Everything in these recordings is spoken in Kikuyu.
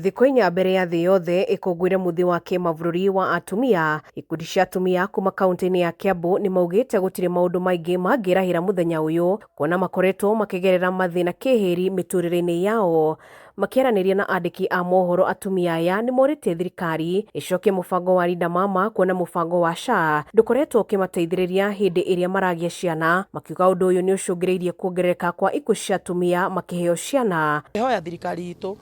Thikũ 4 mbere ya thĩ yothe ĩkũngũĩre mũthĩ wa kĩmabũrũri wa atumia, ikundi cia atumia kuma kaunti-inĩ ya Kiambu nĩ maugĩte gũtirĩ maũndũ maingĩ mangĩrahĩra mũthenya ũyũ, kuona makoretwo makĩgerera mathĩna kĩhĩri mĩtũrĩre-inĩ yao. Makĩaranĩria na andĩki a mohoro, atumia aya nĩ morĩtie thirikari ĩcokie mũbango wa Linda Mama, kuona mũbango wa SHA ndũkoretwo ũkĩmateithĩrĩria hĩndĩ ĩrĩa maragĩa ciana, makiuga ũndũ ũyũ nĩ ũcũngĩrĩirie kuongerereka kwa ikuũ cia atumia makĩheo ciana. Hoya thirikari itũ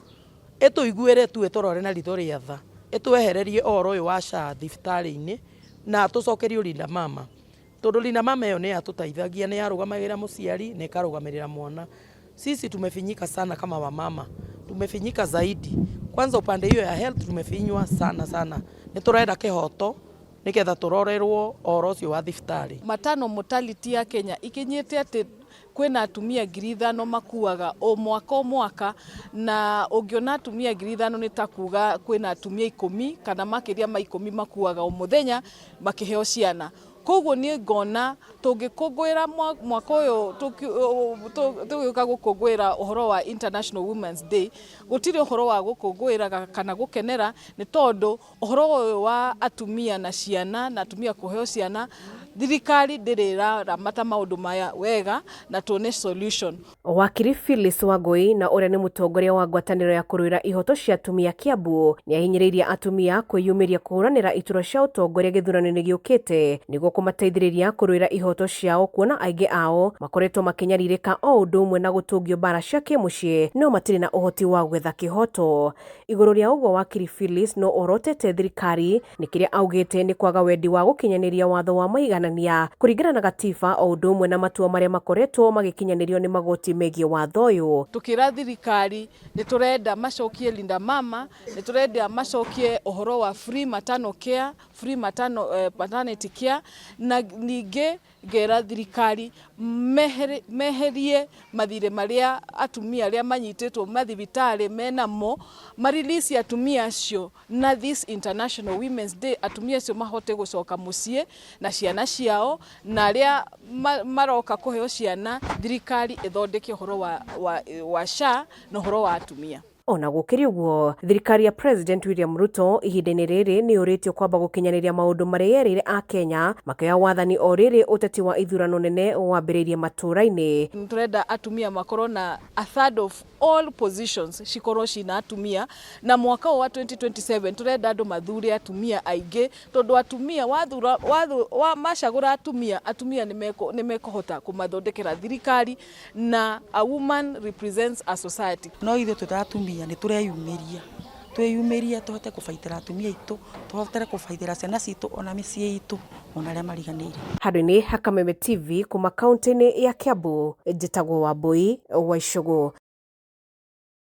ĩtũiguĩre tu, ĩtũrore na ritho rĩa tha, ĩtwehererie ũhoro ũyũ wa SHA thibitarĩ-inĩ na tũcokerio Linda Mama, tondũ Linda Mama ĩyo nĩ yatũteithagia, nĩ yarũgamagĩrĩra mũciari na ĩkarũgamĩrĩra mwana. Sisi tumefinyika sana kama wamama, tumefinyika zaidi. Kwanza upande hiyo ya health tumefinywa sana sana. Nĩ tũrenda kĩhoto nĩgetha tũrorerwo ũhoro ũcio wa thibitarĩ. Maternal mortality ya Kenya ikinyĩte atĩ kwĩna atumia 5,000 makuaga o mwaka o mwaka, na ũngĩona atumia 5,000 nĩ ta kuga kwĩna atumia 10 kana makĩria ma 10 makuaga o mũthenya makĩheo ciana. Koguo niĩ ngona tũngĩkũngũĩra mwaka ũyũ, tũgĩũka gũkũngũĩra ũhoro wa International Women's Day, gũtirĩ ũhoro wa gũkũngũĩra kana gũkenera, nĩ tondũ ũhoro ũyũ wa atumia na ciana na atumia kũheo ciana, thirikari ndĩrĩ ĩraramata maũndũ maya wega na tuone solution. Wakiri Phyllis Wangui, na ũrĩa nĩ mũtongoria wa ngwatanĩro ya kũrũĩra ihoto cia atumia Kiambu, nĩ ahinyĩrĩirie atumia kwĩyumĩria kũhũranĩra iturwa cia ũtongoria gĩthurano-inĩ gĩũkĩte nĩguo kũmateithĩrĩria kũrũĩra ihoto ciao, kuona aingĩ ao makoretwo makĩnyarirĩka o ũndũ ũmwe na gũtũngio mbara cia kĩmũciĩ, no matirĩ na ũhoti wa gwetha kĩhoto. Igũrũ rĩa ũguo, wakiri Phyllis no orotete thirikari nĩ kĩrĩa augĩte nĩ kwaga wendi wa gũkinyanĩria watho wa maiganania kũringana na gatiba, o ũndũ ũmwe na matua marĩa makoretwo magĩkinyanĩrio nĩ magoti megiĩ watho ũyũ. Tukĩra thirikari nĩ tũrenda macokie Linda Mama, nĩ tũrenda macokie ũhoro wa free maternal care, free maternity care, na ningĩ ngera thirikari meherie mathirĩ marĩa atumia arĩa manyitĩtwo mathibitarĩ menamo, marelease atumia acio, na this International Women's Day atumia acio mahote gũcoka mũciĩ na ciana ciao, na arĩa maroka kũheo ciana, thirikari ĩthondeke ũhoro wa SHA na ũhoro wa atumia. Ona gũkĩrĩ ũguo, thirikari ya President William Ruto ihinda-inĩ rĩrĩ nĩ yũrĩtio kwamba gũkinyanĩria maũndũ marĩa yerĩire Akenya makĩoya wathani o rĩrĩ ũteti wa ithurano nene wambĩrĩirie matũũra-inĩ. Tũrenda atumia makorwo na a third of all positions cikorwo cina atumia, na mwaka ũyũ wa 2027 tũrenda andũ mathure atumia aingĩ, tondũ atumia wathura wa macagũra atumia, atumia nĩ mekũhota kũmathondekera thirikari, na a woman represents a society. No ithuĩ twĩ ta atumia nĩ tũreyumĩria, twĩyumĩrie tũhote kũbaitĩra atumia aitũ, tũhote kũbaitĩra ciana citũ ona mĩciĩ itũ ona arĩa mariganĩire. Handũ-inĩ ha Kameme TV kuma kaunti-inĩ ya Kiambu, njĩtagwo Wambui wa Icũgũ.